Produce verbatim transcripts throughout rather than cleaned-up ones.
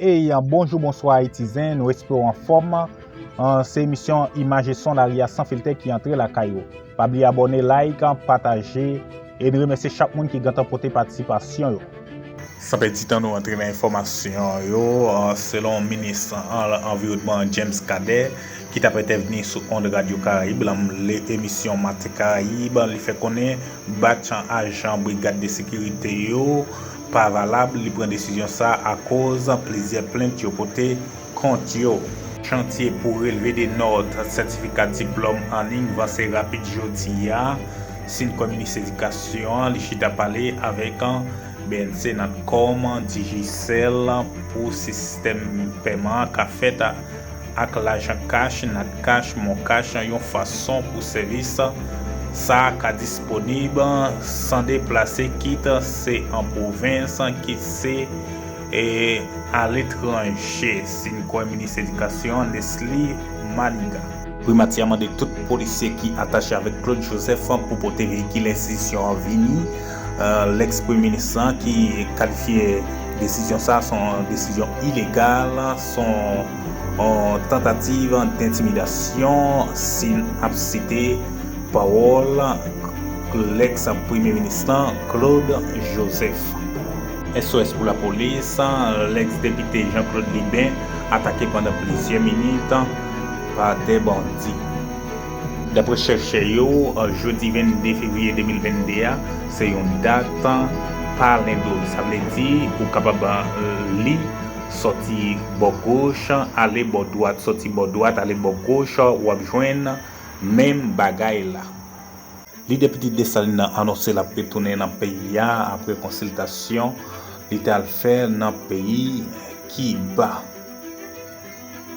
Ey, bonjou, bonswa Ayiti zen, nou espere w anfòm. An, se emisyon Imaj e Son Lari a San Filtè ki antre lakay ou. Pa bliye abòne, like, pataje, e n remèsye chak moun ki gentan pote patisipasyon yo. San pèdi tan, nou antre nan enfòmasyon yo. An, selon minis an, anviwònman James Cadet, ki t ap entèvni sou ond Radyo Karayib, lan le emisyon Maten Karayib, li fè konnen batch ajan brigad de sekirite yo pa valab. Li pran desizyon sa akoz plizyè plent yo pote kont yo. Chantye pou relve de nòt sètifika diplòm an liy vanse rapid jodi a. Sinkò minis edikasyon an, li chita pale avèk B N C Natcom, Digicel pou sistèm pèman an ka fèt ak lajan kach, Natcash, Moncash, yon fason pou sèvis sa a ka disponib san deplase, kit se an pwovens, kit se e aletranje, si n kwè minis edikasyon an, Nesly Manigat. Primati a mande tout polisye ki atache avèk Claude Joseph pou pote veyikil enstitisyon an vini. Lèks premye minis lan ki kalifye desizyon sa a se yon desizyon ilegal, se yon tantativ dentimidasyon, si n ap site pawòl lèks premye minis lan, Claude Joseph. S O S pou lapolis, lèks depite Jean Claude Liben atake pandan plizyè minit pa de bandi. Daprè chèchè yo, jedi vennde fevriye de mil vennde a se yon dat palendwòm. Sa vle di ou kapab li sòti bò goch ale bò dwat, sòti bò dwat ale bò goch, w ap jwenn menm bagay la. Lidè Pitit Desalin nan anonse l ap retounen nan peyi a apre konsiltasyon li t al fè nan peyi Kiba.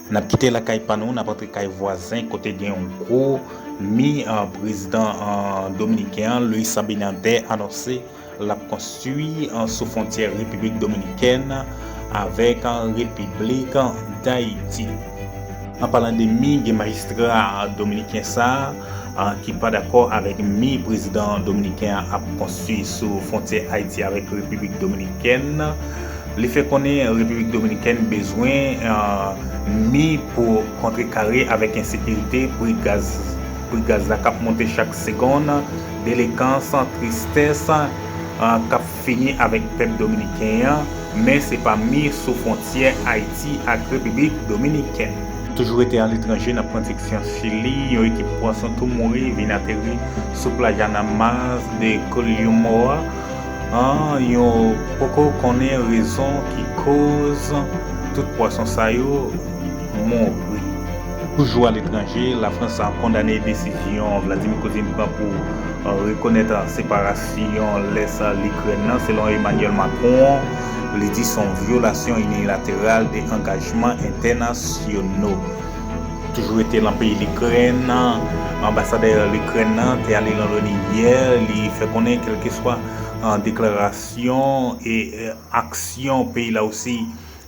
N ap kite lakay pa nou, n ap antre kay vwazen kote gen yon gwo mi, prezidan dominiken an, Luis Abinader, anonse l ap konstwi sou fwontyè Repiblik Dominikèn avèk Repiblik Dayiti. An palan de mi, gen majistra dominiken sa a ki pa dakò avèk mi prezidan dominiken an ap konstwi sou fwontyè Ayiti avèk Repiblik Dominikèn. Li fè konnen Repiblik Dominikèn bezwen mi pou kontrekare avèk ensekirite, pri gaz, pri gaz la k ap monte chak segonn, delenkan, tristès k ap fini avèk pèp dominiken an, men se pa mi sou fwontyè Ayiti ak Repiblik Dominikèn. Toujou rete aletranje, n ap pran direksyon Chili. Yon ekip pwason tou mouri vin ateri sou plaj Anamas de Colliomoa. An, yo poko konnen rezon ki koz tout pwason sa yo mouri. Toujou aletranje, Lafrans kondane desizyon Vladimir Putin pran pou rekonèt separasyon lès Likrèn nan. Selon Emmanuel Macron, li di se yon vyolasyon inilateral de angajman entènasyonal. Toujou rete nan peyi Likrèn, anbasadè Likrèn nan te ale nan Loni yè, li fè konnen kèlkeswa deklarasyon e aksyon peyi la osi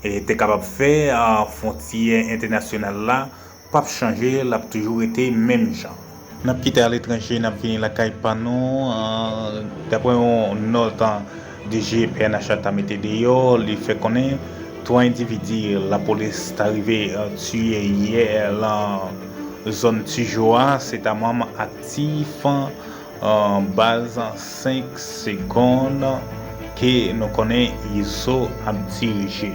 te kapab fè, fwontyè entènasyonal la p ap chanje, l ap toujou rete menm jan. N ap kite aletranje, n ap vini lakay pa nou. Daprè yon nòt D G P N H ta mete deyò, li fè konnen twa endividi lapolis ta rive tiye yè lan zòn Tijo a, se ta manm aktif baz senk segonn ke nou konnen Izo ap dirije.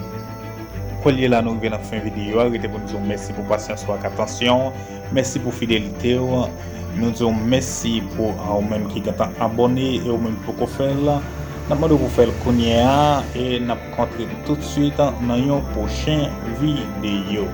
Kounye a la, nou rive nan fen videyo a. Rete pou n di w mèsi pou pasyans ou ak atansyon w. Mèsi pou fidelite w. Nou di w mèsi pou ou menm ki gentan abòne e ou menm ki poko fè l. N ap mande w pou fè l kounye a e n ap kontre toutswit nan yon pwochen videyo.